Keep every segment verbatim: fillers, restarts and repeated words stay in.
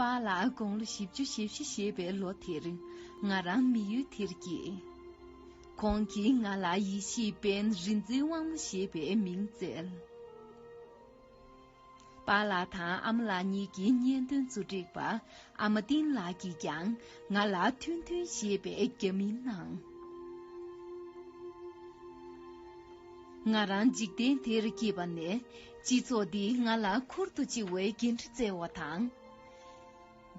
པཱ་ལགས་དགུང་ལོ་བཞི་བཅུ་ཞེ་བཞི་བཞེས་པའི་ལོ་དེར། ང་རང་མི་ཡུལ་དེར་སྐྱེས། ཁོང་གིས་ང་ལ་ཡེ་ཤེས་པཎྜི་ཏ་རིག་འཛིན་དབང་མོ་ཞེས་པའི་མིང་བསྩལ། པཱ་ལགས་དང་ཨ་མ་ལགས་གཉིས་ཀྱི་གཉེན་སྟོན་བཅུ་དྲུག་པ་ཨ་མ་བསྟན་ལགས་ཀྱིས་ཀྱང་ང་ལ་ཐུན་ཐུན་ཞེས་པའི་རྒྱ་མིང་གནང་། ང་རང་འཇིག་རྟེན་དེར་སྐྱེས་པ་ནས་སྤྱི་ཚོགས་འདིས་ང་ལ་ཁུར་དུ་ལྕི་བའི་འགན་འཁྲི་བསྩལ་བ་དང་།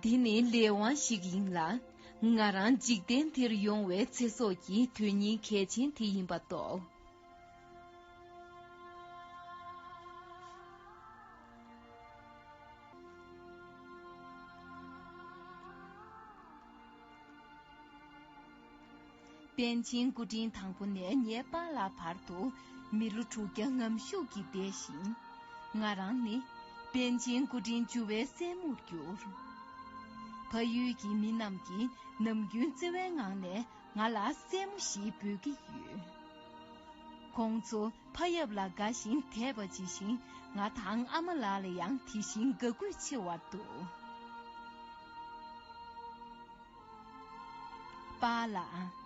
འདི་ནི་ལས་དབང་ཞིག་ཡིན་ལ། ང་རང་འཇིག་རྟེན་དེར་ཡོང་བའི་ཚེ་སྲོག་གི་དོན་སྙིང་གལ་ཆེན་དེ་ཡིན་པ་རྟོགས། པཎ་ཆེན་སྐུ་ཕྲེང་དང་པོ་ནས་ངའི་པཱ་ལགས་བར་དུ་མི་ལོ་དྲུག་བརྒྱ་ངམ་ཤུགས་ཀྱིས་འདས་ཤིང་། ང་རང་ནི་པཎ་ཆེན་སྐུ་ཕྲེང་བཅུ་པའི་སྲས་མོར་གྱུར། ཕ་ཡུལ་གྱི་མི་རྣམས་ཀྱིས་ནམ་རྒྱུན་བརྩེ་བའི་ངང་ནས་ང་ལ་སྲས་མོ་ཞེས་འབོད་ཀྱི་ཡོད། ཁོང་ཚོ་ཕ་ཡབ་ལ་དགའ་ཞིང་དད་པ་ཇི་བཞིན་ང་དང་ཨ་མ་ལགས་ལ་ཡང་དེ་བཞིན་དགའ་གུས་ཆེ་བར་འདུག་པཱ་ལགས།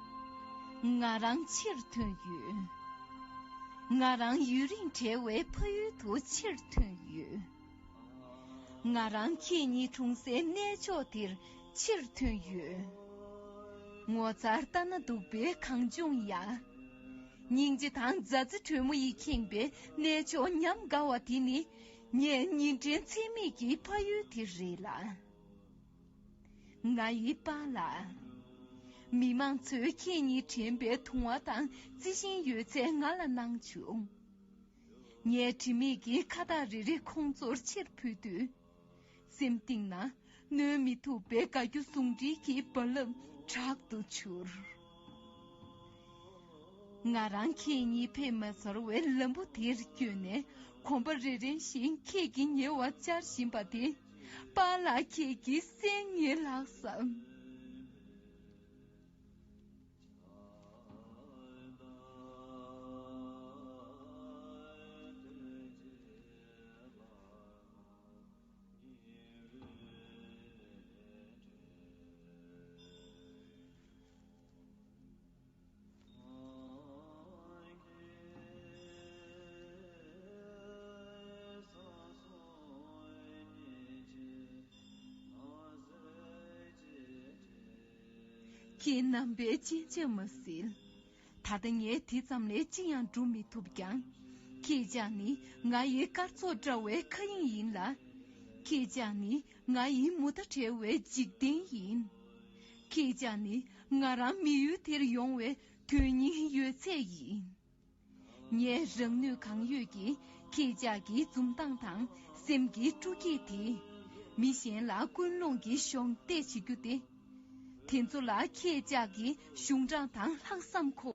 ང་རང་ཕྱིར་ཐོན་ཡོད། ང་རང་ཡུན་རིང་བྲལ་བའི་ཕ་ཡུལ་དུ་ཕྱིར་ཐོན་ཡོད། ང་རང་ཁྱེད་གཉིས་འཁྲུངས་སའི་གནས་མཆོག་དེར་ཕྱིར་ཐོན་ཡོད། ངོ་མཚར་ལྟ་ན་སྡུག་པའི་གངས་ལྗོངས་ཡ། སྙིང་རྗེ་དང་མཛའ་བརྩེ་དྲོན་མོ་ཡིས་ཁེངས་པའི་གནས་མཆོག་ཉམས་དགའ་བ་དེ་ནི་ངའི་ཉིན་དྲན་ཚེགས་མེད་ཀྱི་ཕ་ཡུལ་དེ་རེད་ལ། ང་ཡི་པཱ་ལགས། མི་མང་ཚོས་ཁྱེད་ཉིད་དྲན་པའི་དུང་བ་དང་རྩི་ཤིང་ཡོད་ཚད་ང་ལ་གནང་བྱུང་། ངའི་དྲི་མེད་ཀྱི་ཁ་བཏགས་རེ་རེ་ཁོང་ཚོར་ཕྱིར་ཕུལ་དུས། སེམས་གཏིང་ན་གནོན་མི་ཐུབ་པའི་དགའ་སྐྱོ་ཟུང་འབྲེལ་གྱི་རྦ་རླབས་དྲག་ཏུ་འཕྱུར། ང་རང་ཁྱེད་གཉིས་ཕེབས་མ་ཚར་བའི་ལམ་བུ་དེར་བསྐྱོད་ནས་གོམ་པ་རེ་རེ་བཞིན་ཁྱེད་ཀྱིས་ཉེ་བར་བཅར་བཞིན་པ་དེ། པཱ་ལགས་ཁྱེད་ཀྱི་སེམས་ངའི་ལྷག་བསམ། ཁྱེད་རྣམ་པས་སྤྱན་ཆབ་མ་བསིལ། ད་ལྟ་ངས་དེ་ཙམ་ལས་ཅི་ཡང་སྒྲུབ་མི་ཐུབ་ཀྱང་། ཁྱེད་ཅག་ནི་ང་ཡི་སྐར་ཚོགས་འདྲ་བའི་མཁའ་དབྱིངས་ཡིན་ལ། ཁྱེད་ཅག་ནི་ང་ཡི་མུ་མཐའ་བྲལ་བའི་འཇིག་རྟེན་ཡིན། ཁྱེད་ཅག་ནི་ང་རང་མི་ཡུལ་དེར་ཡོང་བའི་དོན་སྙིང་ཡོད་ཚད་ཡིན། ངས་རང་ནུས་གང་ཡོད་ཀྱིས་ཁྱེད་ཅག་གི་འཛུམ་མདངས་དང་སེམས་ཀྱི་སྤྲོ་སྐྱིད་དེ། མི་གཞན་ལ་ཀུན་སློང་གི་གཞོགས་འདེགས་བྱེད་རྒྱུ་སྟེ། དེ་ཚོ་ལ་ཁྱེད་ཅག་གི་གཞུང་དྲང་དང་ལྷག་བསམ་མཁོ།